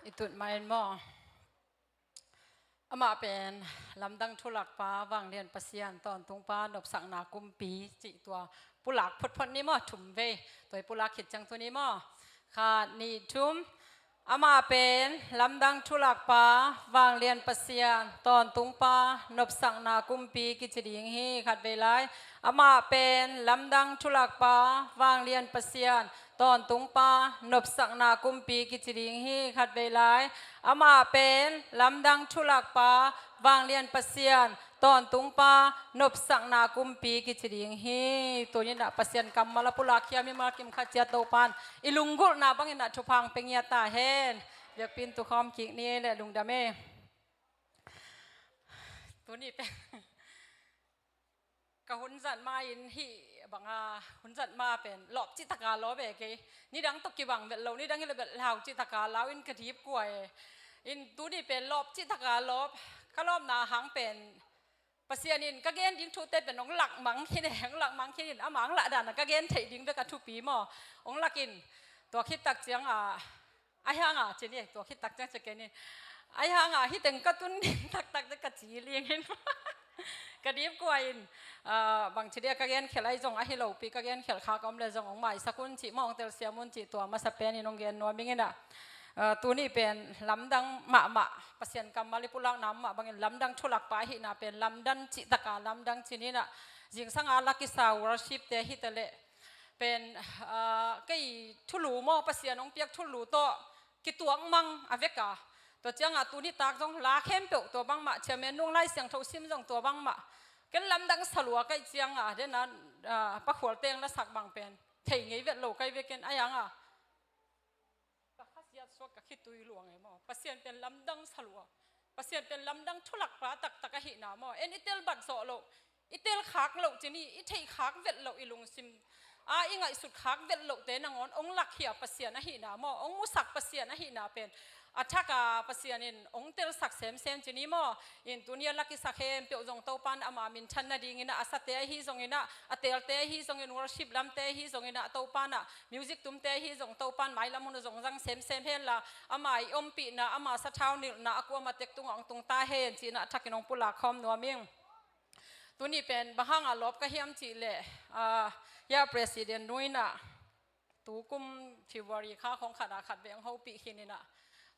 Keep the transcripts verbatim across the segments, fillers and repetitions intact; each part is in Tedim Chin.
I tut ma in maw? Amah pen lamdang thulakpa, vanglian Pasian, tawntungpa, nopsakna kumpi cih tua pulak photphot ni maw, thum vei. Tua i pulak khit ciang tuni maw? Khat, nih, thum. Amah pen lamdang thulakpa, vanglian Pasian, tawntungpa, nopsakna kumpi kici ding hi. Khat vei lai. Amah pen lamdang thulakpa, vanglian Pasian, tawntungpa, nopsakna kumpi kici ding hi. Khat vei lai. Amah pen lamdang thulakpa, vanglian Pasian, tawntungpa, nopsakna kumpi kici ding hi. Tuni-in ah Pasian kammal a pulak hiam i malkim khat ciat Topa'n i lunggulhna bangin ah thupha hong pia ngiat ta hen. Biakpi-in tukhawm kik ni le, lungdam e. Tuni pen ka hun zat ma-in hih banga hun zat ma pen lawp cih taka lawp e kei. Nidang tawh kibang vet lo, nidang hi le vet lau cih taka lau in ka dipkua e. In tuni pen lawp cih taka lawp, ka lawpna hang pen Pasian in ka gen ding thute pen hong lakmang khin e, hong lakmang khin in, amah hong lah dan a ka gen theih ding bek a thupi maw, hong lak in. Tua khit tak ciang a, ahi hang a, ci ni, tua khit tak ciang ci kei ni. Ahi hang a, hih teng ka tun ding taktak te ka ci ling in. Ka dipkua in, ah, bangci dia ka gen khel ahi zong, ahi lopi ka gen khel khak om le zong hong maisak un cih maw, hong telsiam un cih tua masa pen in hong gen nuam ing in ah. Ah, tuni pen lamdang mahmah, Pasian kammal i pulakna mah bangin lamdang thulakpa ahihna pen lamdang cih taka lamdang ci ni in ah. Zingsang a la kisa worship te hi ta leh pen, ah, kei thulu maw, Pasian hong piak thulu tawh kituak mang a vek a. Tua ciang a tuni tak zong la khempeuh tua bangmah, Chairman nung Lai Siangtho sim zong tua bangmah. Ken lamdang sa lua ka hih ciang a, den a, ah, Pa Khual teng na sak bang pen thei ngei vet lo ka hi vek in, ahi hang a ka khasiat suak, ka khitui luang e maw. Pasian pen lamdang sa lua. Pasian pen lamdang thulakpa taktak ahihna maw. En i tel bat zawh loh, i tel khak loh ci ni, i theih khak vet loh, i lungsim a i ngaihsut khak vet loh te nangawn hong lakhia Pasian ahihna maw, hong musak Pasian ahihna pen a thak a Pasian in hong telsak semsem ci ni maw. In tuni a la kisa khempeuh zong Topa'n ama minthan nadingin ah, a sate ahi zongin ah, a telte ahi zongin, worship lamte ahi zongin ah, Topa'n ah music tumte ahi zong Topa'n mailam hun zong zang semsem hen la, ama i ompihna, ama sathau nilhna a kuama tek tungah hong tung ta hen ci-in ah a thakin hong pulak khawm nuam ing. Tuni pen bang hang a lawp ka hiam cih leh, ah, hia President nu in ah tukum February kha khawng khat a khat vei hong hopih khin in ah,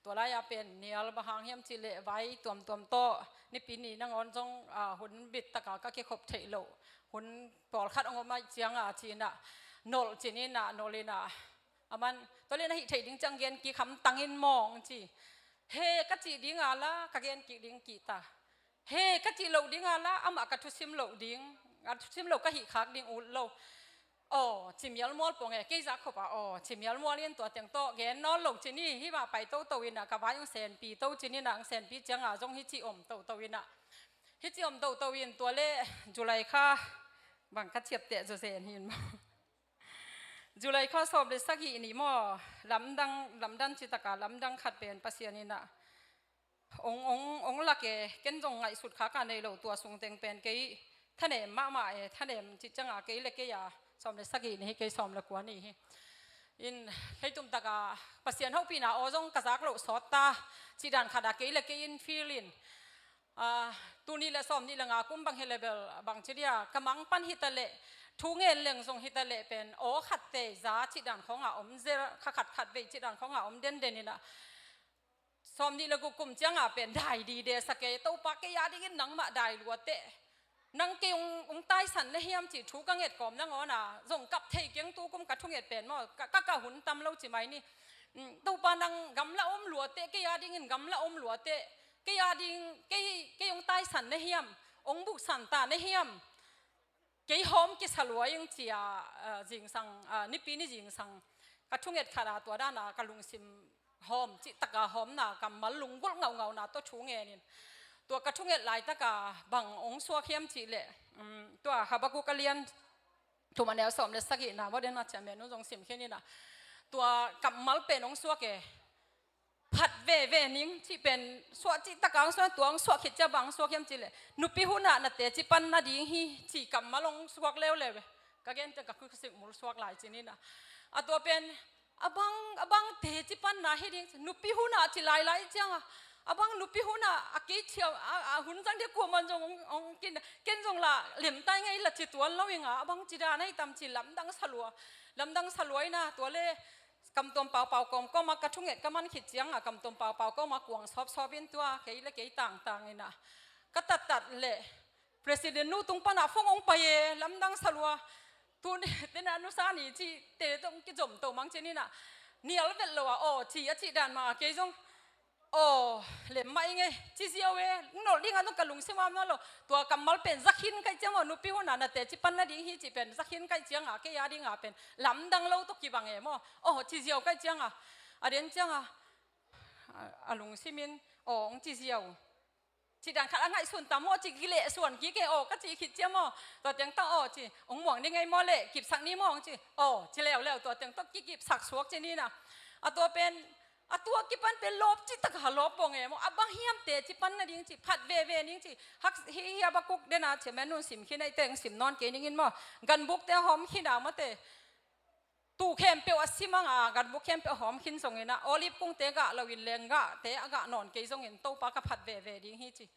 tua lai a pen nial bang hang hiam cih leh vai tuamtuam tawh, Nipi ni nangawn zong, ah, hun bit taka ka kikhop theih loh hun pawlkhat hong om ahih ciang a ci-in ah, nolh ci ni in ah, nolh in ah, aman, tua leh na hih theih ding ciang gen kik hamtang in maw hong ci. He ka cih ding a la ka gen kik ding kihta. He ka cih loh ding a la amah ka thusim loh ding, a thusim loh ka hih khak ding ut lo. Aw, ci mialmual pong e, kei zak khop a, aw, ci mialmual in tua teng tawh gen nawn lo ci ni, hih mah pai toto in ah, ka vai hong senpi to ci ni in ah, hong senpi ciang a zong hih ci om toto in ah. Hih ci om toto in tua leh July kha bang ka ciapteh zawzen hi in maw. July kha sawm le sagih ni maw, lamdang, lamdang cih taka lamdang khat pen Pasian in ah hong, hong, hong lak e, ken zong ngaihsut khak a nei lo, tua sung teng pen kei thanem mahmah e, thanem cih ciang a kei le kei a, sawm le sagih ni hi, kei sawm le kua ni hi. In, kei tum taka Pasian hopihna aw zong ka zak loh sawt ta, cih dan khat a kei le kei in feel in. Ah, tul nih le sawm nih le nga kum bang hi le bel, bang ci dia, ka mang pan hi ta leh, thu ngen leng zong hi ta leh pen, aw khat te za cih dan khawng a om zel, kha khat khat vei cih dan khawng a om denden in ah. Sawm nih le guk kum ciang a pen dai dide sa kei, Topa kei a dingin nangmah dai lua teh. Nang kei hong, hong taisan na hiam cih thu ka nget kawm nangawn a, zong kap thei keng, tukum ka thunget pen maw, ka, ka, ka hun tam lo ci mai ni. Mm, Topa nang gamla om lua teh, kei a dingin gamla om lua teh. Kei a ding, kei, kei hong taisan na hiam, hong buksan ta na hiam. Kei hawm kisa lua ing ci a, ah, zingsang, ah, Nipi ni zingsang ka thunget khat a tua dan a ka lungsim hawm, cih taka hawmna kammal lunggulh ngauhngauhna tawh thu ngen in. Tua ka thunget laitak a bang hong suak hiam cih leh, um, tua Habakuk a lian thum a neu sawm le sagihna maw, den a ciah menu zong sim khin in ah. Tua kammal pen hong suak e. Phat veve ning cih pen suah cih taka hong suak, tua hong suak khit ciang bang hong suak hiam cih leh, nupi hun ah na teci pan nading hi, cih kammal hong suak leuleu e. Ka gen ciang ka khutsik mul suak lai ci ni in ah. A tua pen a bang, a bang teci panna hi ding, nupi hunah ci lailai cianga, a bang nupi hunah a kei thiam, a, a hun zang dia kuaman zong hong, hong kin, ken zong la lemtai ngei la ci tuan lo inga, a bang ci dan ahi tam ci lamdang salua, lamdang salua ina tua le, Kamtuam Paupau kawmkawma ka thunget ka man khit cianga Kamtuam Paupau kawma kuang sawpsawp in tua kei le kei tangtang ina ka tattat le President nu tung pana phone hong pai e, lamdang salua. Tuni tena nusa ni ci te tong kizom to mang cin ina nial vet lo a aw ci a ci dan ma kei zong aw lem mah ing e, ci ziau e, nol ding a nong ka lungsim am na lo. Tua kammal pen zakhin kai ciang aw, nupi huna na teci pan nading hi ci pen zakhin kai cianga kei a dinga pen lamdang lo tawh kibang e maw. Aw ci ziau kai cianga a den cianga a, a lungsimin aw hong ci ziau. Ci dan khat a ngaihsun tam maw, ci kileh suan kik e aw, ka ci khit ciam aw. Tua teng tawh aw ci, hong muang ni ngei maw le, kipsak ni maw hong ci. Aw, ci leuleu tua teng tawh kikipsak suak ci nina. A tua pen, a tua kipan pen lawp ci taka lawp bawng e maw. A bang hiam teci pan nading ci, phat veve ning ci. Hak hi, hi Habakuk dena ci, men nun sim khin ai teng sim nawn kei ningin maw. Ganbuk te hawm khin a mate. Tu khempeuh a simang a, ganbuk khempeuh a hawm khin zongin a, olive kungte gah loin leng gahte a gah nawn kei zongin, Topa ka phat veve ding hi ci.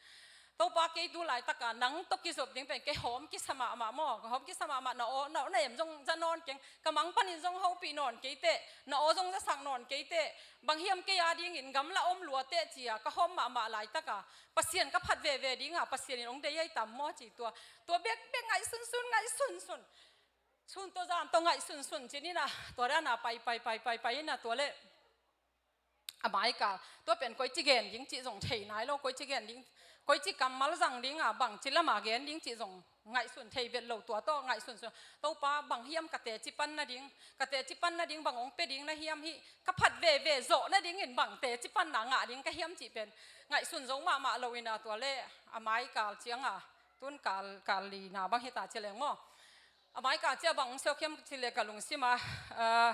Topa kei tu laitaka nang tawh kizop ding pen kei hawm kisa mahmah maw, ka hawm kisa mahmah, na aw, na aw na em zong za nawn keng, ka mang panin zong hopih nawn kei teh, na aw zong zasak nawn kei teh, bang hiam kei a dingin gamla om lua teh ci-a ka hawm mahmah laitaka Pasian ka phat veve dinga Pasian in hong dei ai tam maw ci tua, tua bekbek ngaihsunsun, ngaihsunsun. Sun tawh zan tawh ngaihsunsun cin ina, tua dana pai, pai, pai, pai, pai ina tua le. A maika, tua pen koici gen ding cih zong thei nai lo, koici gen ding, koici kammal zang dinga, bangci lama gen ding cih zong ngaihsun thei vet lo, tua tawh ngaihsunsun. Topa bang hiam ka teci pan nading, ka teci pan nading bang hong pia ding na hiam hi, ka phat veve zawh nadingin bang teci panna ngah ding ka hiam cih pen ngaihsun zo mahmah lo ina tua le, a maikal cianga, tun kal, kal lina bang hita ci leng maw. A maika cia bang hong suak hiam cih leh ka lungsim a, ah,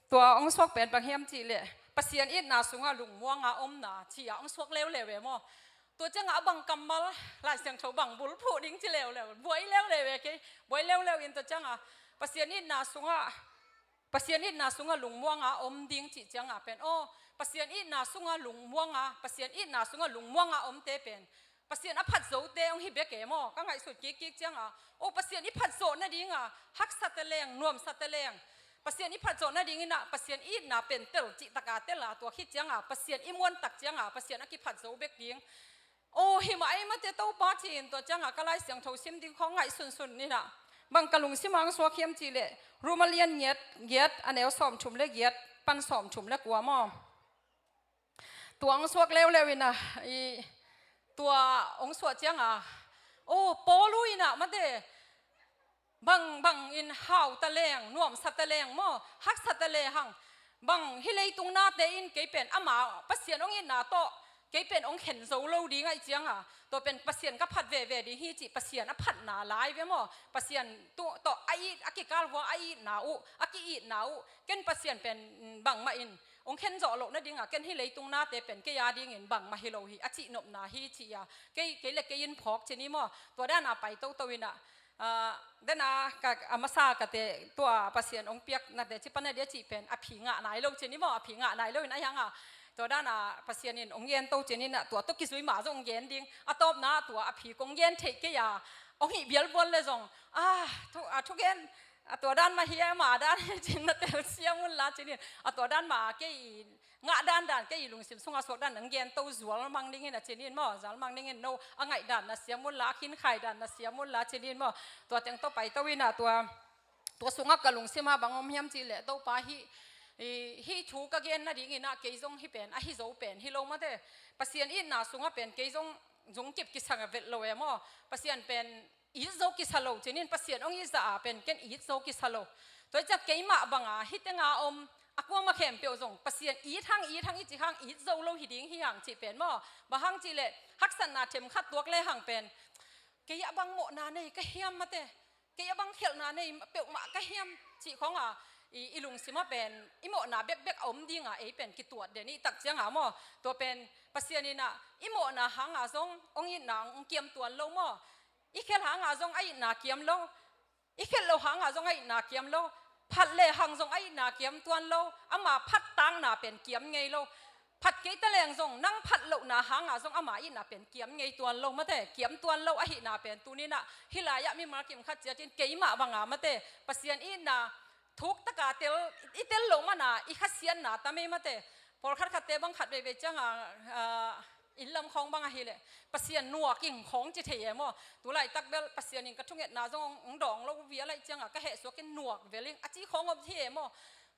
tua hong suak pen bang hiam cih leh Pasian itna sungah lungmuanga omna cia hong suak leuleu e maw. Tua ciangah a bang kammal Lai Siangtho bang bulphuh ding ci leuleu, buai leuleu e kei, buai leuleu in tua ciangah Pasian itna sungah, Pasian itna sungah lungmuanga om ding cih ciangah pen aw, Pasian itna sungah lungmuanga, Pasian itna sungah lungmuanga omte pen Pasian a phat zote hong hi bek e maw, ka ngaihsut kikkik cianga. O Pasian i phat zawh nadinga haksa teleng, nuamsa teleng, Pasian i phat zawh nadingina Pasian itna pen tel cihtaka tela tua khit cianga Pasian i muantak cianga Pasian a kiphat zo bek ding. O himah ei mate Topa ci-in tua cianga ka Lai Siangtho sim ding khawng ngaihsunsun nina. Bang ka lungsima hong suak hiam cihleh Rom a lian ngiat, ngiat a neu sawmthum le ngiat pan sawmthum le kua maw. Tua hong suak leuleu ina, i, tua hong suak cianga, o, Paul uh ina mate, bang, bang in hau ta leng, nuamsa ta leng maw, haksa ta lehang, bang hi leitung nate in kei pen ama Pasian hong itna tawh kei pen hong khen zo lo ding ahi cianga, tua pen Pasian ka phat veve ding hi cih Pasian a phatna lai ve maw, Pasian tu, tawh a it, a kikal hua a itna uh, a ki-itna uh, ken Pasian pen, mm, bangmah in hong khen zawh loh nadinga ken hi leitung nate pen kei a dingin bangmah hi lo hi a cihnopna hi ci-a, kei, kei le kei in phawk ci ni maw. Tua dana pai toto ina, ah, dana ka, a masa kate tua Pasian hong piak nate ci pan a dia cih pen a phi ngah nai lo ci ni maw, a phi ngah nai lo in a hianga. Tua dana Pasian in hong gen to ci nina tua tawh kizui ma zong hong gen ding. A tawpna tua a phi kong gen theih kei a, hong hih bialbual le zong, ah, thu, a thugen, a tua dan mah hi a, ama dan hi cin na tel siam unla cinin. A tua dan mah kei i ngah dandan, kei i lungsim sunga suak dan nang gen to zual mang dingin a cinin maw, zual mang dingin no, a ngaih dan na siam unla, a khinkhai dan na siam unla cinin maw. Tua teng tawh pai to ina tua, tua sungah ka lungsima bang om hiam cihleh Topa hih, i, hih thu ka gen nadingina kei zong hih pen, a hi zo pen, hi lo mate. Pasian itna sungah pen kei zong zungkip kisang a vet lo e maw. Pasian pen it zo kisa lo cinin Pasian hong it zah a pen ken it zo kisa lo. Tua hi ciah keimah banga hih tenga om a kuama khempeuh zong Pasian it hang, it hang, i cih hang it zo lo hi ding hi hang cih pen maw. Bang hang cihleh haksatna themkhat tuak lehang pen kei a bang mawhna nei ka hiam mate, kei a bang khelhna nei peuhmah ka hiam cih khawnga i, i lungsima pen i mawhna bekbek a om dinga ei pen kituat den i tak cianga maw. Tua pen Pasian ina i mawhna hanga zong hong itna hong kiam tuan lo maw. I khelh hanga zong a itna kiam lo. I khelh lo hanga zong a itna kiam lo. Phat lehang zong a itna kiam tuan lo, ama phat takna pen kiam ngei lo. Phat kei ta leng zong nang phat lohna hanga zong ama itna pen kiam ngei tuan lo, mate, kiam tuan lo ahihna pen tuninah hih lai-ah mimal kim khat ciatin keimah banga, mate, Pasian itna thuk taka tel, i tel loh mana i khasiatna tam ei, mate. Pawlkhat khatte bang khat veivei cianga, ah, inn lam khawng bang ahileh Pasian nuak ing khawng ci thei e maw? Tulaitak bel Pasian in ka thungetna zong hong dawng lo vial aih cianga ka hehsuak in nuak vel ing a ci khawng om thei e maw?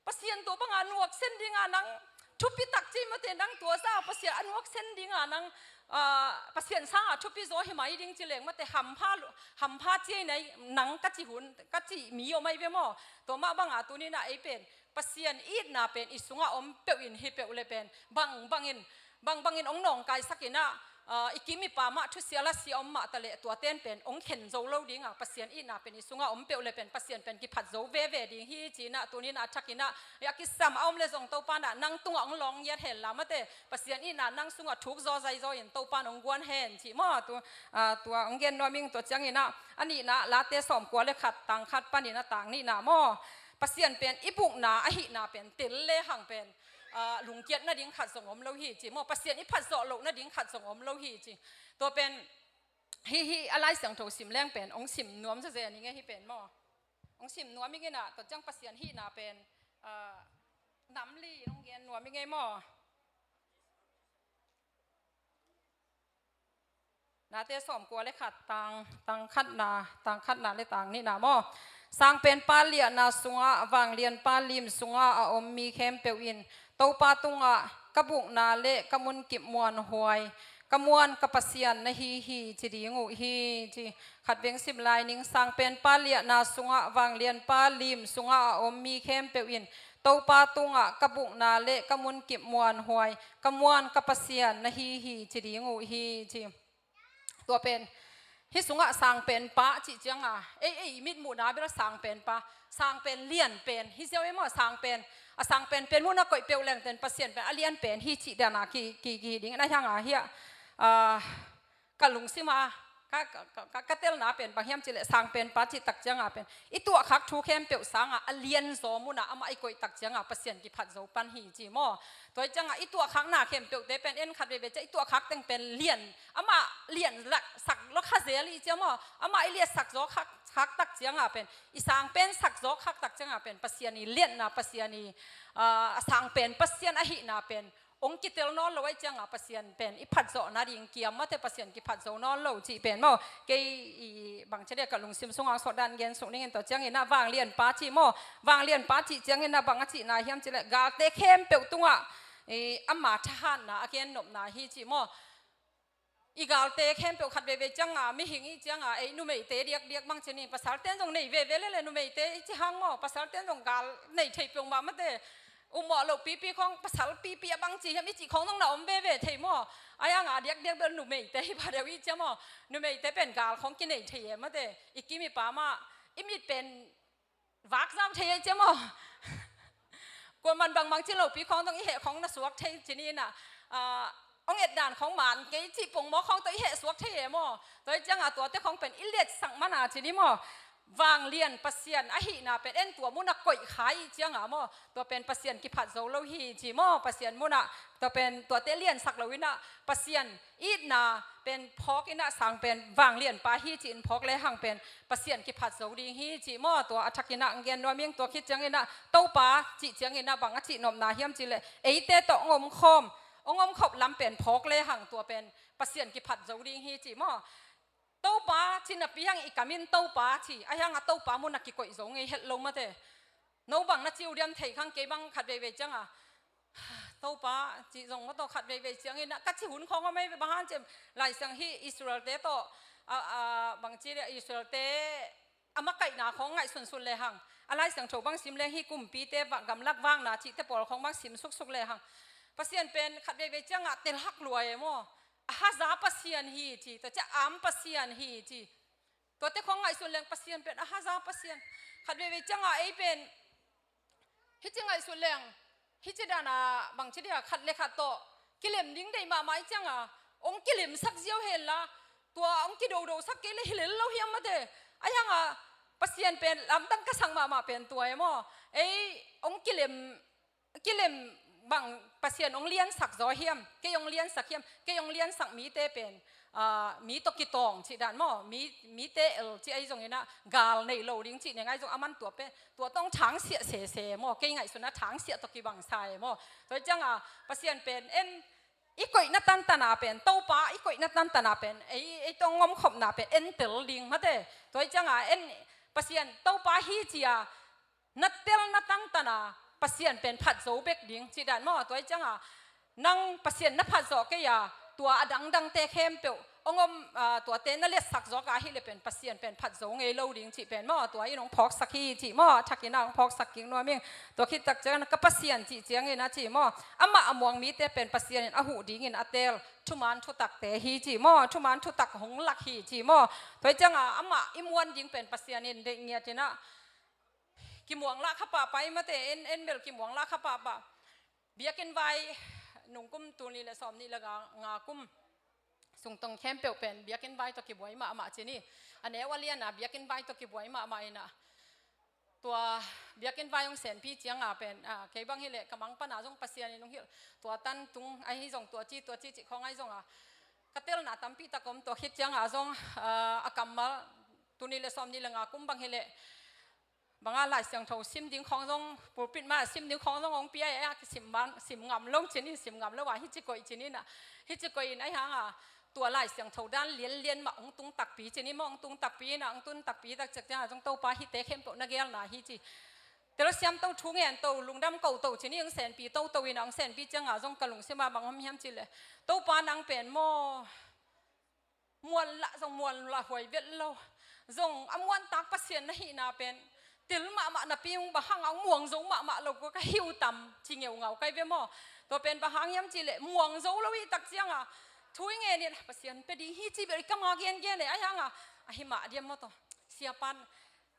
Pasian tua banga nuak sen dinga nang thupi tak ci, mate, nang tua sa Pasian a nuak sen dinga nang, ah, Pasian sanga thupi zaw hi mai ding ci leng, mate, hampha, hampha ci ei nai nang ka ci hun, ka ci mi om ai ve maw? Tua mah banga tuninah ei pen Pasian itna pen i sunga om peuh in hi peuh le pen bang bangin, bang bangin hong nawngkaisak inah, ah, i kim i pam ah thusia lasia om mah taleh tuaten pen hong khen zo lo dinga, Pasian itna pen i sunga om peuh le pen Pasian pen kiphat zo veve ding hi ci inah tuninah a thak inah, a kisam a om le zong Topa nah nang tungah hong lawng ngiat hen la, mate, Pasian itna nang sungah thuk zaw zai zaw in Topa nah hong guan hen ci maw? Tu, ah, tua hong gen nuam ing. Tua cianginah a nihna, Late sawmkua le khat, tang khat panin a tang nihna maw? Pasian pen i bukna ahihna pen tel lehang pen, ah, lungkiat nading khat zong om lo hi ci maw? Pasian i phatzawh loh nading khat zong om lo hi ci. Tua pen hih, hih a Lai Siangtho sim leng pen hong sim nuam zazen ing e, hih pen maw? Hong sim nuam ing inah, tua ciang Pasian hihna pen, ah, nam li in hong gen nuam ing e maw? Late sawmkua le khat, tang, tang khatna, tang khatna le tang nihna maw? Sangpenpa liahna sungah, vanglianpa lim sungah a om mi khempeuh in Topa tungah, "Ka bukna le ka munkip muanhuai, ka muan ka Pasian na hi hi," ci ding uh hi ci. Khat veng sim lai ning. Sangpenpa liahna sungah, vanglianpa lim sungah a om mi khempeuh in Topa tungah, "Ka bukna le ka munkip muanhuai, ka muan ka Pasian na hi hi," ci ding uh hi ci. Tua pen hih sungah sangpenpa cih cianga ei, ei mitmuhna bel sangpenpa, sangpen lianpen hi ziau ei maw? Sangpen, a sangpen pen munah koih peuh lengten Pasian pen a lianpen hi cih dana ki, ki, ki ding na hianga hiah, ah, ka lungsima ka, ka, ka, ka, ka telna pen bang hiam cileh sangpenpa cih tak cianga pen i tuahkhak thu khempeuh sanga a lianzaw munah amah i koih tak cianga Pasian kiphat zo pan hi ci maw? Tua hi cianga i tuahkhakna khempeuhte pen en khat veivei cia i tuahkhak teng pen lian, amah lian lak sak lo kha zel i cia maw? Amah i liatsak zaw khak, khak tak cianga pen, i sangpen sak zaw khak tak cianga pen Pasian i lianna, Pasian i, ah, a sangpen Pasian ahihna pen hong kitel nawn lo aih cianga Pasian pen i phatzawh nading kiam, mate, Pasian kiphat zo nawn lo cih pen maw? Kei i bangci dia ka lungsim sunga hong sawt dan gen suk ningin. Tua cianginah vanglianpa cih maw? Vanglianpa cih cianginah bang a cihna hiam cileh galte khempeuh tungah, i, ama thahatna a gen nopna hi cih maw? I galte khempeuh khat veivei cianga mihing i cianga ei numeite diakdiak bang ci ni, pasalten zong nei veve lele numeite i ci hang maw? Pasalten zong gal nei thei peuhmah, mate. Umawh loh pipi khawng pasal pipi a bang ci hiam i cih khawng zong na om veve thei maw? Ai anga diakdiak bel numeite hi pha deuh i cia maw? Numeite pen gal khawng kinei thei e, mate. I kim i pam ah i mit pen vak zau thei e cia maw? Kuaman bangbang ci lopi khawng tawh i heh khawng na suak thei ci ni inah, ah, hong et dan khawng man kei cih pongmawk khawng tawh i heh suak thei e maw? Tua hi cianga tuate khawng pen i liatsak mana ci ni maw? Vanglian Pasian ahihna pen en tua munah koih kha i cianga maw? Tua pen Pasian kiphat zo lo hi ci maw? Pasian munah tua pen tuate liansak lo inah Pasian itna pen phawk inah sangpen vanglianpa hi ci-in phawk lehang pen Pasian kiphat zo ding hi ci maw? Tua a thak inah hong gen nuam ing. Tua khit cianginah Topa cih cianginah bang a cih nopna hiam cileh eite tawh hong omkhawm, hong omkhop lam pen phawk lehang tua pen Pasian kiphat zo ding hi ci maw? Topa ci napi hang i kamin Topa ci, ahi hanga Topa munah kikoih zo ngei het lo, mate. No bang na ci uh diam thei khang, kei bang khat veivei cianga Topa cih zong maw, tawh khat veivei ciangin a ka ci hun khawng a mei bang han cem, Lai Siang hi Israel-te tawh, a, a, bang ci dia Israel-te a makaihna khawng ngaihsunsun lehang, a Lai Siangtho bang sim leng hi kumpite va-, gamlak vakna cihte pawl khawng bang sim suksuk lehang, Pasian pen khat veivei cianga telhak lua e maw? A haza Pasian hi ci, tua cia am Pasian hi ci. Tuate khawng ngaihsun leng Pasian pen a haza Pasian. Khat veivei cianga ei pen hici ngaihsun leng, hici dana bangci dia khat le khat tawh kilem ding deih mahmah i cianga hong kilemsak ziau henla, tua hong kidodosak kei le hi lel lo hiam mate. Ahi hanga Pasian pen lamdang ka sak mahmah pen tua e maw. Ei hong kilem, kilem bang Pasian hong liansak zaw hiam, kei hong liansak hiam, kei hong liansak mite pen, ah, mi tawh kitawng cih dan maw, mi, mite el cih ahi zongin ah gal nei lo ding cih neng ahi zong a man tua pen, tua tawh hong thangsiah sese maw, kei ngaihsun ah thangsiah tawh kibangsa e maw. Tua hi ciangah Pasian pen en i koihna tantana pen, Topa i koihna tantana pen, ei, ei tawh hong omkhopna pen en tel ding mate. Tua hi ciangah en Pasian Topa hi ci-a na telna tantana Pasian pen phat zo bek ding cih dan maw. Tua hi ciangah nang Pasian na phat zawh kei a, tua a dangdangte khempeuh hong om, ah, tuate na liatsak zawk a ahih leh pen Pasian pen phat zo ngei lo ding cih pen maw, tua in hong phawksak hi cih maw, a thakin ah hong phawksak kik nuam ing. Tua khit tak ciangin ka Pasian cih ciangin a cih maw, amah a muang mite pen Pasian in a huh dingin a teel thuman thutakte hi cih maw, thuman thutak hong lak hi cih maw. Tua hi ciangah amah i muan ding pen Pasian in deih ngiat in ah kimuang lah kha pahpah i mate, en, en bel kimuang lah kha pahpah. Biakinn vai nungkum tul nih le sawmnih le nga, nga kum sungtong khempeuh pen biakinn vai tawh kibuai mahmah ci ni. A neu a lian a biakinn vai tawh kibuai mahmah in ah, tua biakinn vai hong senpi ciangah pen, ah, kei bang hi leh ka mang pan ah zong Pasian in hong hilh, tua tan tung ahi zong, tua ci, tua ci cih khawng ahi zongah ka telna tampi tak om. Tua khit ciangah zong, ah, a kammal tul nih le sawmnih le nga kum bang hi leh bang a Lai Siangtho sim ding khawng zong, pulpit mah sim ding khawng zong hong pia e, a kisim bang, sim ngam lo ci ni, sim ngam lo a, hi ci koih ci ni in ah, hi ci koih in ahi hangah tua Lai Siangtho dan lianlian mah hong tung takpi ci ni maw, hong tung takpi in ah, hong tung takpi tak ciangah zong Topa hihte khempeuh na geelna hi ci. Telsiam to, thu ngen to, lungdam ko to ci ni, hong senpi toto in ah, hong senpi ciangah zong ka lungsim ah bang om hiam cih leh, Topa nang pen maw, muan lah zong muan lah huai vet lo. Zong a muantak Pasian na hihna pen tel mahmah napi hong bang hang a hong muang zo mahmah lo kua ka hi uh tam ci ngeungau kai ve maw. Tua pen bang hang hiam cih leh muang zo lo i tak ciangah thu i ngen in Pasian pia ding hi ci bel i kam ah gengen e, ahi hangah ahi mah diam maw, tua siapan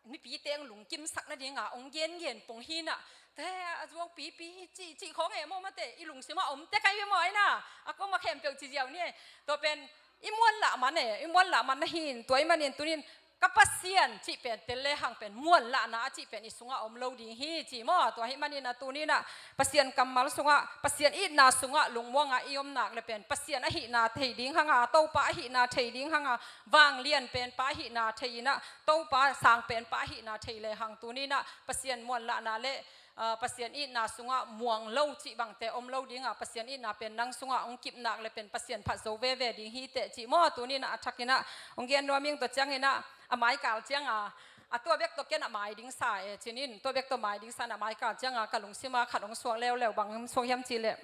mipite hong lungkimsak nadinga hong gengen pong hi in ah, te a zuau pipi hi cih, cih khawng e maw mate, i lungsim ah om tek ahi ve maw, ahi na, a kom ah khempeuh ci ziau ni e. Tua pen i muan lah man e, i muan lah man na hi in, tua ahih manin tuni in ka Pasian cih pen tel lehang pen muan lahna a cih pen i sungah om lo ding hi ci maw. Tua ahih manin ah tuni in ah Pasian kammal sungah, Pasian itna sungah lungmuang a i om nak leh pen Pasian ahihna thei ding hang a, Topa ahihna thei ding hang a, vanglian penpa ahihna thei in ah, Topa sang penpa ahihna thei lehang tuni in ah Pasian muan lahna le, ah, Pasian itna sungah muang lo cih bangte om lo ding a, Pasian itna pen nang sungah hong kip nak leh pen Pasian phat zo veve ding hi teh cih maw. Tuni in ah a thak in ah hong gen nuam ing. Tua ciangin ah a maikal ciangah, a tua bek tawh ken a mai ding sa e ci ni in, tua bek tawh mai ding sa in ah, a maikal ciangah ka lungsim ah khat hong suak leuleu, bang hong suak hiam cih leh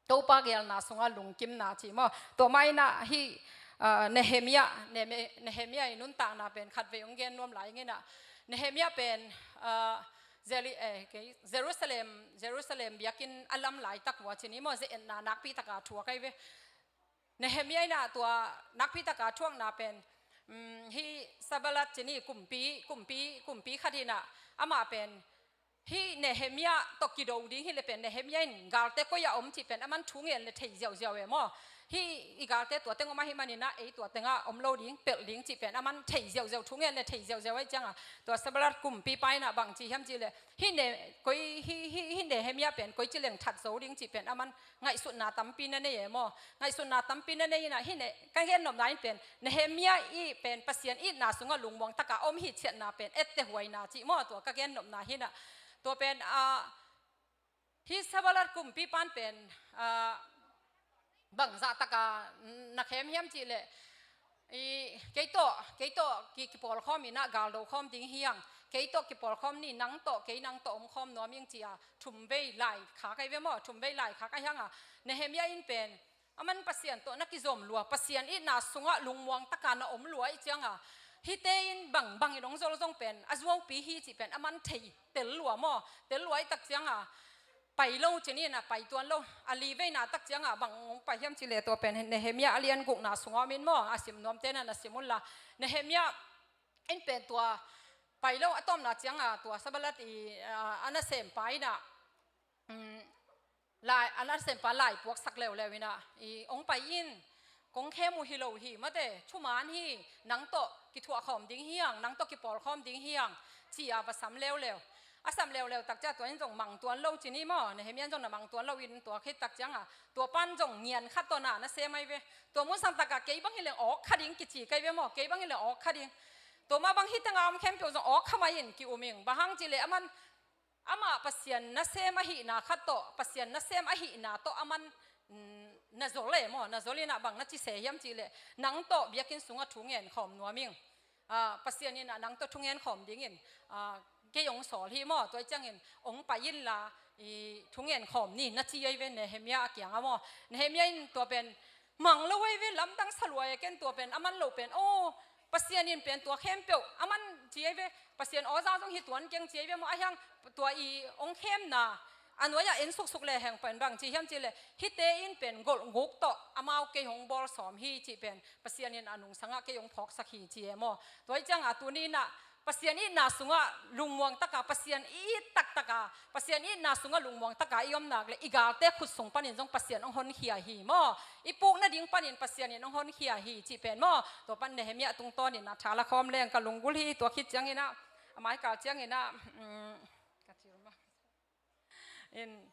Topa geelna sungah lungkimna cih maw. Tua mah in ah hih, ah, Nehemiah, Nehemi-, Nehemiah i nuntakna pen khatvei hong gen nuam lai ing in ah. Nehemiah pen, ah, Jeri-, eh, kei, Jerusalem, Jerusalem biakinn a lam laitak uh a ci ni maw, ze-etna nakpi taka thuak ahi ve. Nehemiah in ah tua nakpi taka thuakna pen, um, hih Sanballat ci ni, kumpi, kumpi, kumpi khat in ah, amah pen hih Nehemiah tawh kido ding hi leh pen Nehemiah in galte koi ah om cih pen aman thu ngen leh thei ziauziau e maw. Hih i galte tua teng om ahih manin ah ei tua tengah om lo ding, pelh ding cih pen aman thei ziauziau, thu ngen leh thei ziauziau ahih ciangah, tua Sanballat kumpipa in ah bang ci hiam cih leh, hih Ne-, koi, hih, hih, hih Nehemiah pen koici leng that zo ding cih pen aman ngaihsutna tampi na nei e maw. Ngaihsutna tampi na nei in ah, hih Ne-, ka gennopna in pen Nehemiah i pen Pasian itna sungah lungmuang taka om hi ciatna pen etteh huaina cih maw, tua ka gennopna hi in ah. Tua pen, ah, hih Sanballat kumpipa in pen, ah, bangzah taka na khem hiam cih leh, i, kei tawh, kei tawh ki, kipawlkhawm in ah galdo khawm ding hi hang, kei tawh kipawlkhawm ni, nang tawh, kei nang tawh omkhawm nuam ing ci-a thumvei laikhak ahi ve maw, thumvei laikhak ahi hang a, Nehemiah in pen aman Pasian tawh na kizom lua, Pasian itna sungah lungmuang taka na om lua ahih ciangah, hihte in bangbang in hong zol zong pen a zuaupi hi cih pen aman thei tel lua maw. Tel lua ahih tak ciangah pai lo ci ni in ah, pai tuan lo. A liveina tak ciangah bang hong pai hiam cih leh, tua pen Nehemiah a lian gukna sungah om in maw, a sim nuamte in ah na sim un la. Nehemiah in pen tua pai lo, a tawpna ciangah tua Sanballat i, ah, a nasempa in ah, um, lai, a nasempa lai puaksak leuleu in ah, i, hong pai in, kong khem uh hi lo hi, mate, thuman hi, nang tawh kithuah khawm ding hi hang, nang tawh kipawl khawm ding hi hang, ci-a va sam leuleu. A sam leuleu tak ciang tua in zong mang tuan lo ci ni maw, Nehemiah in zong na mang tuan lo in tua khit tak ciangah, tua pan zong ngian khat tawh na na sem ahi ve. Tua mun sang takah kei bang hi leng awk kha ding kici kei ve maw, kei bang hi leng awk kha ding. Tua mah bang hi tengah om khempeuh zong awk kha mai in ki-um ing. Bang hang cih leh aman amah Pasian nasem ahihna khat tawh, Pasian nasem ahihna tawh aman, mm, na zol e maw, na zol inah bang na ci se hiam cih leh, nang tawh biakinn sungah thu ngen khawm nuam ing. Ah, Pasian inah nang tawh thu ngen khawm dingin, ah, kei hong sawl hi maw, tua ciangin hong pai inla, i thu ngen khawm ni na ci ahi ve Nehemiah a kiangah maw. Nehemiah in tua pen mang lo ahi ve, lamdang sa lua e, ken tua pen a man lo pen, aw, Pasian in pen tua khempeuh a man ci ahi ve, Pasian awza zong hi tuan keng ci ahi ve maw, ahi hang tua i hong khemna a nuai-ah en suksuk le heng pen bang ci hiam cih leh, hihte in pen golhguk tawh amau kei hong bawl sawm hi cih pen Pasian in a nungsangah kei hong phawksak hi ci e maw. Tua hi ciangah tuni inah Pasian itna sungah lungmuang taka, Pasian it taktaka, Pasian itna sungah lungmuang taka i om nak leh i galte khut sung panin zong Pasian hong honkhia hi maw. I puk nading panin Pasian in hong honkhia hi cih pen maw. Tua pan Nehemiah tungtawnin a tha la khawm leng ka lunggulh hi, tua khit cianginah, a maikal cianginah, mm, ka thil maw. In,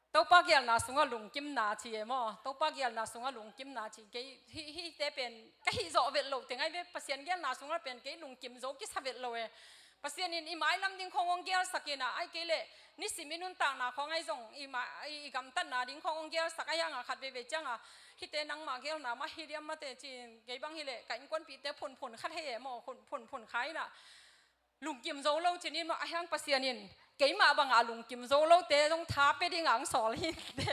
Topa gelna sungah lungkimna ci e maw. Topa gelna sungah lungkimna ci. Kei, hi, hihte pen ka hih zawh vet loh teng ahi ve, Pasian gelna sungah pen kei lungkim zo kisa vet lo e. Pasian in i mailam ding khawng hong gelsak inah, ahih kei leh nisim i nuntakna khawng ahi zong, i ma-, i, i gamtatna ding khawng hong gelsak ahi hangah khat veivei ciangah, hihte nangmah gelna mah hi diam mate ci-in, kei bang hi leh ka innkuanpihte phunphun khat hei e maw, phun, phunphun kha inah. Lungkim zo lo ci-in maw, ahi hang Pasian in keimah bangah lungkim zo lote zong tha pia dingah hong sawl hi te.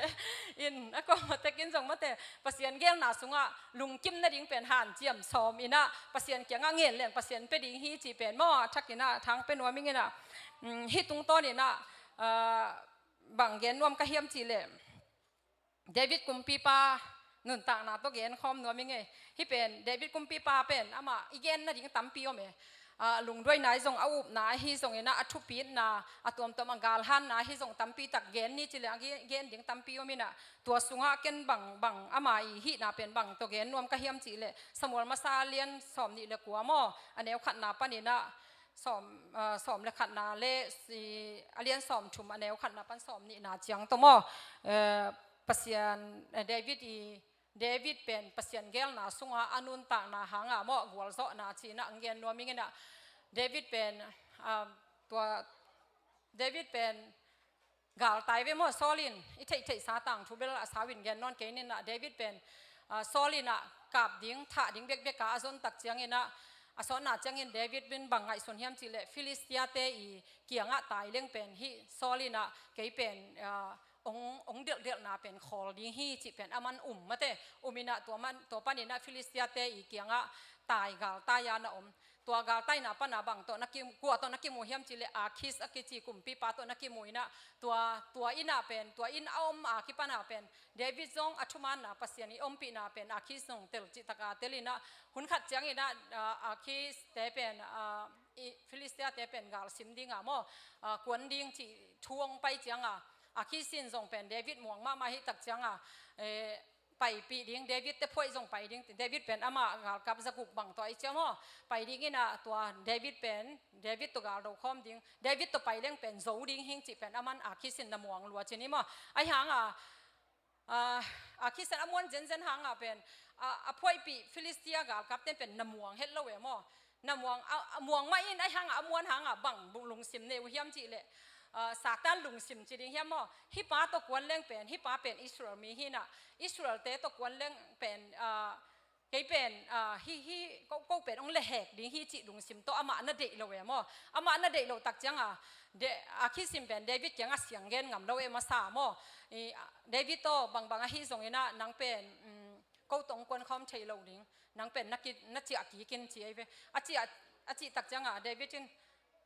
In, a kuamah tekin zong mate, Pasian gelna sungah lungkim nading pen hanciam sawm inah, Pasian kiangah ngen leng Pasian pia ding hi cih pen maw, a thak inah thang pia nuam ing inah, mm, hih tungtawn inah, ah, bang gen nuam ka hiam cih leh, David kumpipa nuntakna tawh gen khawm nuam ing e. Hih pen David kumpipa pen amah i gen nading tampi om e. A lungduaina ahi zong, a upna ahi zongin ah, a thupitna, a tuamtuam a galhanna ahi zong tampi tak gen ni ci leng a gen, gen ding tampi om inah, tua sungah ken bang, bang ama i hihna pen bang tawh gen nuam ka hiam cih leh, Samuel masa a lian sawm nih le kua maw, a neu khatna panin ah, sawm, ah, sawm le khatna le si, a lian sawm thum a neu khatna pan sawm nihna ciang tawh maw, eh, Pasian, eh, David i, David pen Pasian gelna sungah a nuntakna hangah maw, gualzawhna ci-in ah hong gen nuam ing inah, David pen, ah, tua, David pen galtai ve maw, Saul in, i theihtheihsa tangthu bel a sau in gen nawn kei ning inah, David pen, ah, Saul inah kap ding, thah ding bekbek a a zon tak ciangin ah, a sawtna ciangin David in bang ngaihsun hiam cih leh, Philistia-te i kiangah tai leng pen hih Saul inah kei pen, ah, hong, hong delhdelhna pen khawl ding hi cih pen aman um mate, um inah tua man, tua panin ah Philistia-te i kiangah tai, galtai a na om. Tua galtaina pana bang tawh na ki, kua tawh na kimu hiam cih leh, Akhis a kici kumpipa tawh na kimu inah, tua, tua inn ah pen, tua inn a om a kipan ah pen David zong a thumaanna, Pasian i ompihna pen Akhis zong tel cih taka tel inah, hun khat ciangin ah, ah, Akhis-te pen, ah, i Philistia-te pen galsim dingah maw, ah, kuan ding cih thu hong pai ciangah, Akhis in zong pen David muang mahmah hi tak ciangah, eh, paipih ding, David-te phuaih zong pai ding, David pen amah galkap zaguk bang tawh i ciam aw, pai ding inah tua David pen, David tawh galdo khawm ding, David tawh pai leng pen zo ding hing cih pen aman Akhis in na muang lua ci-in maw. Ahi hangah, ah, Akhis in a muan zenzen hangah pen, ah, a phuaihpih Philistia galkapte pen na muang het lo e maw. Na muang, a, a muang mah in, ahi hangah a muan hangah bang lungsim nei uh hiam cih leh, ah, Satan lungsim ci ding hiam maw. Hih pa tawh kuan leng pen, hih pa pen Israel mi hi inah, Israel-te tawh kuan leng pen, ah, kei pen, ah, hih, hih, ko, ko pen hong lehhek ding hi cih lungsim tawh amah na deih lo e maw. Amah na deih loh tak ciangah, De-, Akhis in pen David kiangah siang gen ngam lo e masa maw. I, ah, David aw, bangbang ahi zongin ah nang pen, um, ko tawh hong kuan khawm thei lo ding, nang pen na ki, na ciah kik in ci ahi ve. A ciah, a cih tak ciangah David in,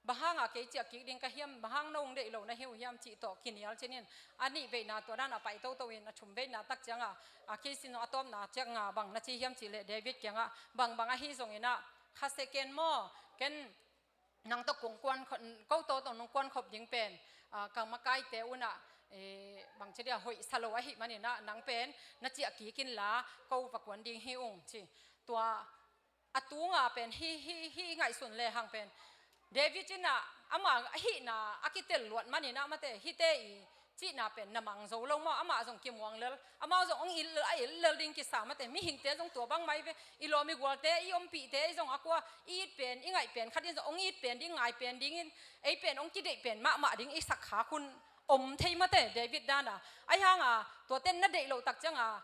bang hangah kei ciah kik ding ka hiam, bang hang no hong deih lo na hi uh hiam cih tawh kinial ci-in, a nih veina tua dan a pai toto in, a thum veina tak ciangah, Akhis in a tawpna ciangah bang na ci hiam cih leh, David kiangah, bangbang ahi zongin ah, kha seh ken maw, ken nang tawh kong kuan kho-, ko tawh tawh nong kuan khop ding pen, ah, ka makaite un ah, eh, bangci dia hoih sa lo ahih manin ah, nang pen na ciah kik inla, ko va kuan ding hi ung ci. Tua a tunga pen hih, hih, hih ngaihsun lehang pen David in ah ama ahihna a kitel luat manin ah, mate, hihte i cihna pen na mang zo lo maw, amah zong kimuang lel, amau zong hong it lel, a it lel ding kisa, mate, mihingte zong tua bang mai ve, i lawm i gualte, i ompihte, i zong a kua, i it pen, i ngaih pen khat in zong hong it pen ding, ngai pen dingin, ei pen hong kideih pen mahmah ding i sak khak hun om thei, mate, David dana. Ahi hanga tuate na deih loh tak cianga,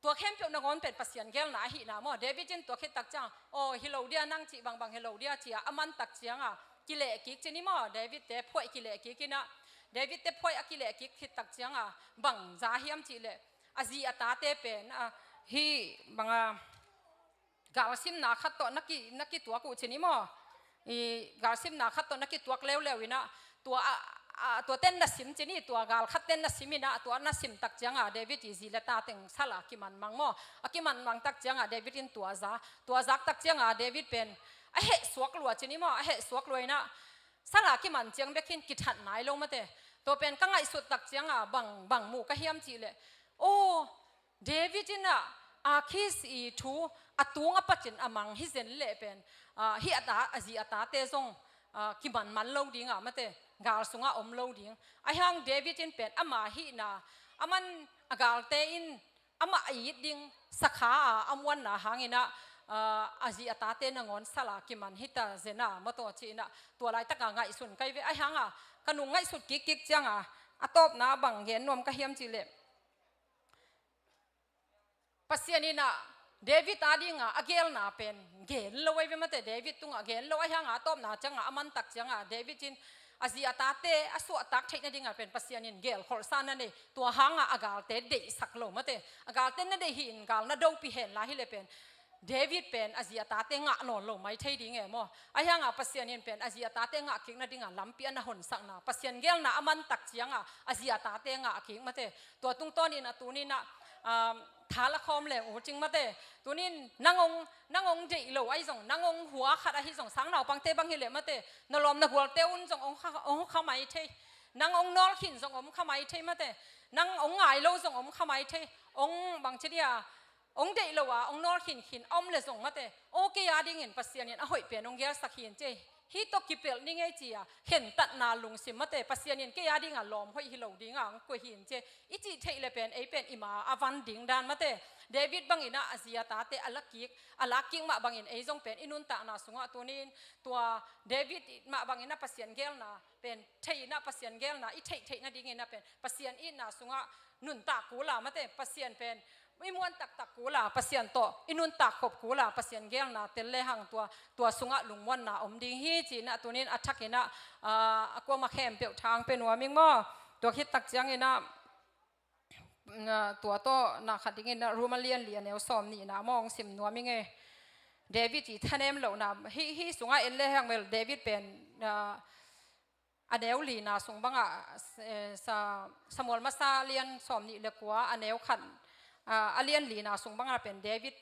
tua khempeuh nangawn pen Pasian geelna ahihna maw. David in tua khit tak cianga, aw, hi lo dia, nang cih bangbang hi lo dia, ci-a a man tak cianga kileh kik ci ni maw. David te phuaih kileh kik in ah, David te phuaih a kileh kik khit tak cianga bang za hiam cih leh, a zi a tate pen, a, hih banga galsimna khat tawh na ki, na kituak uh ci ni maw. I galsimna khat tawh na kituak leuleu in ah, tua, a, a, tua ten na sim ci ni, tua gal khat ten na sim in ah, tua na sim tak cianga David i zi le ta teng sal a kiman mang maw. A kiman mang tak cianga David in tua za, tua zak tak cianga David pen a heh suak lua ci ni maw, a heh suak lua in ah, sal a kiman ciang bek hin kithat nai lo, mate. Tua pen ka ngaihsut tak cianga bang, bang mu ka hiam cih leh, aw, David in ah Akhis i thu a tung a patin a mang hi zen leh pen, ah, hih a ta, a zi a tate zong, ah, kiman man lo ding a, mate, gal sungah om lo ding. Ahi hang David in pen ama hihna, aman a galte in amah a it ding sakha a, a muanna hangin ah, ah, a zi a tate nangawn sal a kiman hi ta zen a, maw, tua ci-in ah tua laitaka ngaihsun ka hi ve. Ahi hanga ka nung ngaihsut kikkik cianga a tawpna bang gen nuam ka hiam cih leh, Pasian in ah David a dinga a geelna pen gen lo ahi ve, mate. David tungah gen lo, ahi hanga a tawpna cianga, a man tak cianga David in a zi a tate a suahtak theih nadinga pen Pasian in gelkholhsa na nei. Tua hanga a galte deihsak lo, mate. A galte na deih hi in, gal na dopih hen la hi leh pen David pen a zi a tate ngah nawn lo mai thei ding e maw. Ahi hanga Pasian in pen a zi a tate ngah kik nadinga lampi a na honsakna, Pasian geelna a man tak cianga a zi a tate ngah kik, mate. Tua tungtawnin a tunin ah, um, tha la khawm leng uh cing, mate. Tunin nang hong, nang hong deih lo ahi zong, nang hong hua khat ahi zong, sang naupangte bang hi leh, mate, na lawm na gualte un zong hong kha, hong kha mai thei. Nang hong nawlkhin zong om kha mai thei, mate. Nang hong ngai lo zong om kha mai thei. Hong bangci dia, hong deih lo a hong nawlkhinkhin a om leh zong, mate, aw, kei a dingin Pasian in a hoih pen hong geelsak hi in ci. Hih tawh kipelh ni ngei ci-a khentatna lungsim, mate, Pasian in kei a dinga lawm hoih hi lo dinga hong koih hi in ci. I cih theih leh pen ei pen i ma a van ding dan, mate. David bangin ah a zi a tate a la kik, a lak kik mah bangin ei zong pen i nuntakna sungah tunin tua David mah bangin ah Pasian geelna pen thei in ah, Pasian geelna i theih theih nadingin ah pen Pasian itna sungah nuntak kul a, mate, Pasian pen i muan taktak kul a, Pasian tawh i nuntak khop kul a, Pasian geelna tel lehang tua, tua sungah lungmuanna om ding hi ci-in ah tunin a thakin ah, ah, a kuamah khempeuh thang pia nuam ing maw. Tua khit tak ciangin ah, na, tua tawh na khat dingin ah Rom a lian li a neu sawm nihna maw hong sim nuam ing e. David i thanem lohna, hih, hih sungah en lehang bel David pen, ah, a neu lina sung bangah, eh, Sa-, Samuel masa lian sawm nih le kua a neu khat, ah, a lian lina sung bangah pen David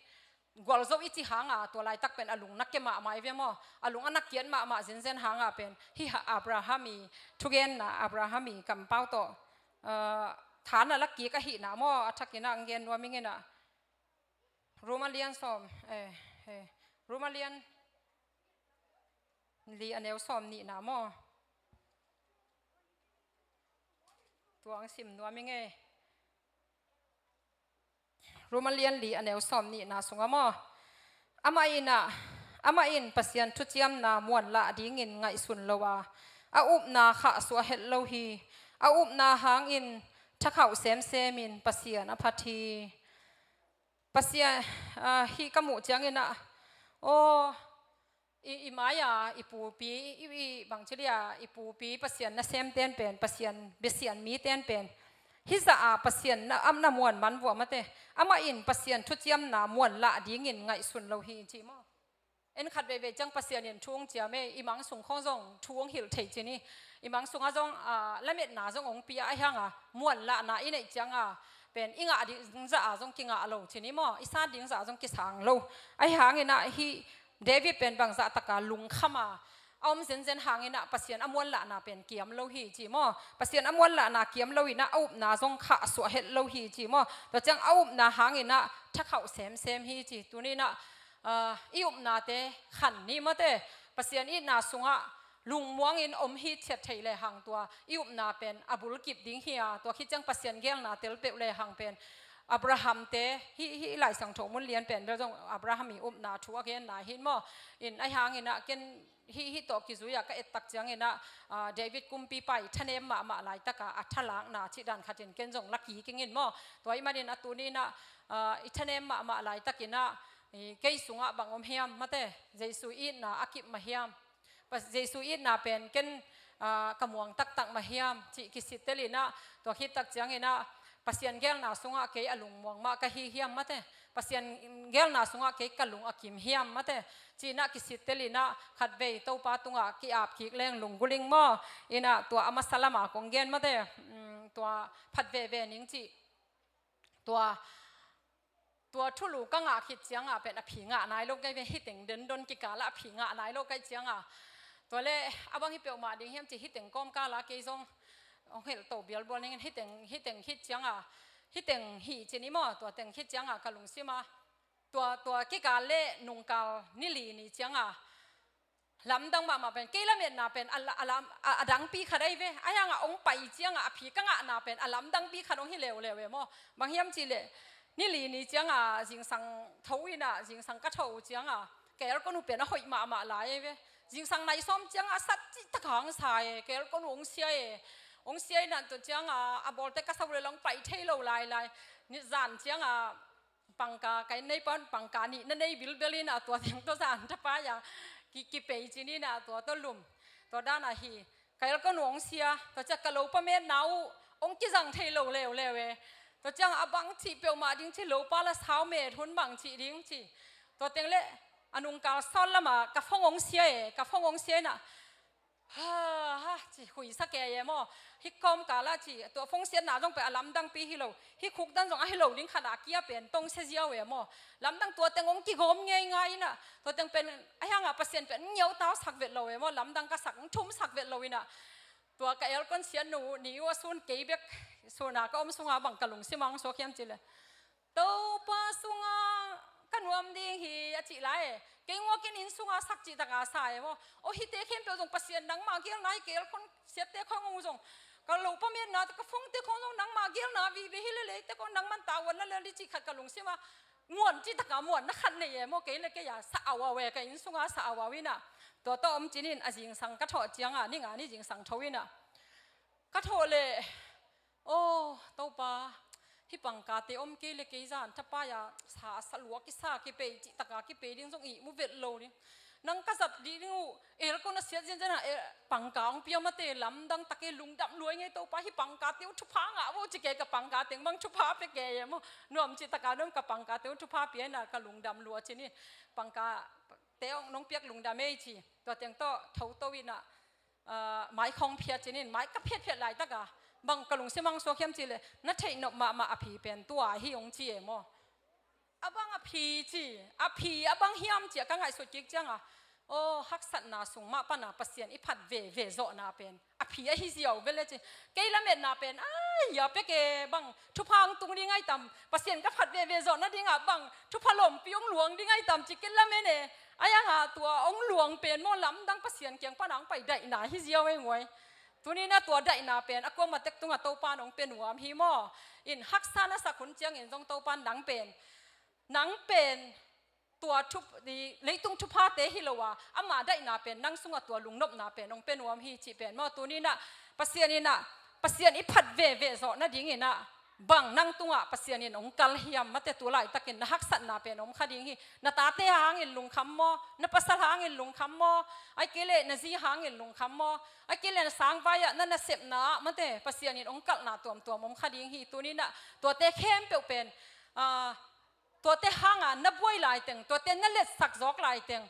gualzo i ci hanga tua laitak pen a lung na kia mahmah i ve maw. A lung a na kiat mahmah zenzen hanga pen hih Abraham i thugenna, Abraham i kampau tawh, ah, tha na la kik ahihna maw, a thakin ah hong gen nuam ing e na. Rom a lian sawm, eh, eh, Rom a lian li a neu sawm nihna maw. Tua hong sim nuam ing e. Rom a lian li a neu sawm nihna sungah maw. Amah in ah, amah in Pasian thuciamna muanlah dingin ngaihsun lo a, a upna khahsuah het lo hi. A upna hangin thakhauh semsemin Pasian a phat hi. Pasian, ah, hih ka muh ciangin ah, aw, i, i mai-a i pupi, i, i bangci dia, i pupi Pasian nasemten pen, Pasian besian miten pen hih zah a Pasian na, am na muan man vua, mate. Amah in Pasian thuciamna muanlah dingin ngaihsun lo hi ci maw. En khat veivei ciang Pasian in thu hong ciam e, i mang sung khawng zong thu hong hilh thei ci ni. I mang sungah zong, ah, lametna zong hong pia, ahi hanga muanlahna i neih cianga pen i ngah ding zah a zong kingah lo ci ni maw, i san ding zah a zong kisang lo. Ahi hangin ah hih David pen bangzah taka lungkham a, a om zenzen hang in ah Pasian a muanlahna pen kiam lo hi ci maw? Pasian a muanlahna kiam lo in ah a upna zong khahsuah het lo hi ci maw? Tua ciang a upna hang in ah thakhauh semsem hi ci. Tuni in ah, ah, i upnate khan ni mate. Pasian itna sungah lungmuang in om hithiat thei le hang tua i upna pen a bulkip ding hi a, tua khit ciang Pasian geelna tel peuh le hang pen Abraham te, hih, hih Lai Siangtho mun lian pen bel zong Abraham i upna thu a genna hi maw? In ahi hang in ah ken hih, hih tawh kizui ah ka et tak ciang in ah, ah, David kumpipa i thanem mahmah laitak a a thalakna cih dan khat in ken zong la kik ing in maw? Tua ahih manin a tuni in ah, ah, i thanem mahmah laitak in ah, i, kei sungah bang om hiam mate? Jesu itna a kip mah hiam? Pas-, Jesu itna pen ken, ah, ka muang taktak mah hiam cih kisittel in ah, tua khit tak ciang in ah Pasian geelna sungah kei a lungmuang mah ka hi hiam mate? Pasian geelna sungah kei ka lung a kim hiam mate? Ci in ah kisittel in ah khatvei Topa tungah ki-ap kik leng lunggulh ing maw? In ah tua a masa lam a kong gen mate, um, tua phat veve ning cih. Tua, tua thulu ka ngah khit ciang ah pen a phi ngah nai lo kei ve, hih teng dendon kikal ah a phi ngah nai lo kei ciang ah. Tua le a bang hi peuhmah ding hiam ci, hih teng kawmkal ah kei zong hong helh to bialbual ning in, hih teng, hih teng khit ciang ah, hih teng hih ci ni maw, tua teng khit ciang ah ka lungsim ah. Tua, tua kikal le nungkal ni li ni ciang ah lamdang mahmah pen, kei lametna pen a la-, a lam-, a, a dangpi khat ahi ve. Ahi hang ah hong pai ciang ah a phi ka ngahna pen a lamdangpi khat hong hi leuleu e maw? Bang hiam cih leh ni li ni ciang ah zingsang tho in ah, zingsang ka tho uh ciang ah ka aircon uh pen a hoih mahmah lai ahi ve. Zingsang nai sawm ciang ah sat cih tak a hong sa e, ka aircon uh hong sia e. Hong sia in ah tua ciang ah a bawlte ka sa uh le hong pai thei lo lailai. Ni zan ciang ah pangka, ka inn neipa in pangka nih na nei bilbel in ah tua teng tawh zan thapai a ki, kipei ci ni in ah tua tawh lum. Tua dan ah hi. Ka aircon uh hong sia, tua ciang ka lopa metna uh hong kizang thei lo leuleu e. Tua ciang a bang cih peuhmah ding ci, lopa la sau met hun bang cih ding ci. Tua teng le a nungkal sawt lam ah ka phone hong sia e, ka phone hong sia in ah ha, ha, ci, huisak e e maw? Hih kawmkal ah ci, tua phone siatna zong pen a lamdangpi hi lo. Hih khukdan zong ahi lo ding khat a kia pen tong sia ziau e maw? Lamdang tua teng hong kigawm ngeingai in ah, tua teng pen ahi hang ah Pasian pen ngiau tausak vet lo e maw? Lamdang ka sak, thumsak vet lo in ah. Tua ka aircon siatnu ni uh a sun kei bek, sun a ka om sung ah bang ka lungsim ah hong suak hiam cih leh, Topa sungah ka nuam ding hi a cih lai e. Kei ngua ken inn sungah sak cih tak a sa e maw? Aw, hihte khempeuh zong Pasian nangmah geelna hi, ka aircon siatte khawng uh zong, ka lopa metna, ka phone te khawng zong nangmah geelna vive hi lel e, te khawng nangman tavuan na lel ding cih khat ka lungsim ah muan cih tak a muanna khat nei e maw? Kei le kei a sa au au e, ka inn sungah sa au au in ah. Tua tawh om ci ni in a zingsang ka thawh ciang ah, ni nga ni zingsang tho in ah ka thawh leh, aw, Topa, hih pangkate om kei le kei zan thapai a sa, sa lua kisa kipei cih tak a kipei ding zong ihmu vet lo ding. Nang ka zat dih ding uh, aircon a siat zenzen ah, eh, pangka hong pia mate, lamdang tak e, lungdam lua ing e Topa, hih pangkate uh thupha ngah vo ci, kei ka pangka teng bang thupha pia kei e maw? Nuam cih tak a nuam, ka pangkate uh thupha pia in ah ka lungdam lua ci ni. Pangkate hong nong piak lungdam ei ci. Tua teng tawh tho to in ah, ah, mai khawng phiat ci ni in, mai ka phiatphiat laitak a bang ka lungsim ah hong suak hiam cih leh, na theih nop mahmah a phi pen tua hi hong ci e maw? A bang a phi ci, a phi a bang hiam ci a ka ngaihsut kik ciang ah, aw, haksatna sung mah pan a Pasian i phat veve zawhna pen a phi ahi ziau vel e ci. Kei lametna pen, ai, a pek e, bang thupha hong tung ding ai tam, Pasian ka phat veve zawh nading ah bang thupha lawmpi hong luang ding ai tam ci kei lamen e. Ahi hang ah tua hong luang pen maw, lamdang Pasian kiang pan a hong pai daihna hi ziau e nguai. Tuni in ah tua daihna pen a kuamah tek tungah Topa in hong pia nuam hi maw? In haksa na sak hun ciangin zong Topa in nang pen, nang pen tua thup-, i, leitung thuphate hi lo a, ama daihna pen nang sungah tua lungnopna pen hong pia nuam hi cih pen maw? Tuni in ah Pasian in ah, Pasian i phat veve zawh nading in ah bang nang tungah Pasian in hong kal hiam? Mate, tu laitakin na haksatna pen om kha ding hi. Na tate hangin lungkham maw? Na pasal hangin lungkham maw? Ai kei leh na zi hangin lungkham maw? Ai kei leh na sangvai ah, na nasepna ah, mate, Pasian in hong kalhna tuamtuam om kha ding hi. Tuni in ah tuate khempeuh pen, ah, tuate hanga na buai laiteng, tuate na letsak zawk laiteng,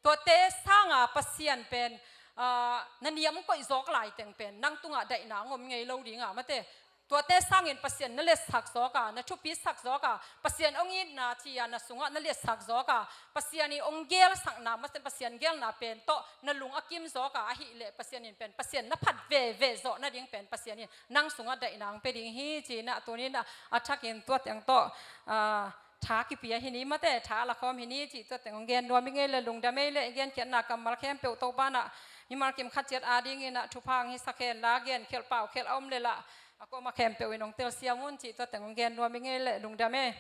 tuate sanga Pasian pen, ah, na niam koih zawk laiteng pen nang tungah daihna hong om ngei lo ding a, mate. Tuate sangin Pasian na liatsak zawk a, na thupi sak zawk a, Pasian hong itna ci-a na sungah na liatsak zawk a, Pasian i hong gelsakna, Pasian gelna pen tawh na lung a kim zawk a, ahih leh Pasian in pen Pasian na phat veve zawh nading pen Pasian in nang sungah daihna hong pia ding hi ci-in ah tuni-in ah a thakin tua teng tawh, ah, tha kipia hi ni, mate, tha la khawm hi ni cih tua teng hong gen nuam ing ei leh lungdam ei leh, i genkhiatna kammal khempeuh Topa in ah mimal kim khat ciat adingin ah thupha hong hisak hen la, genkhelh paukhelh a om leh lah a kuamah khempeuh in hong telsiam un cih tua teng hong gen nuam ing ei leh lungdam ei.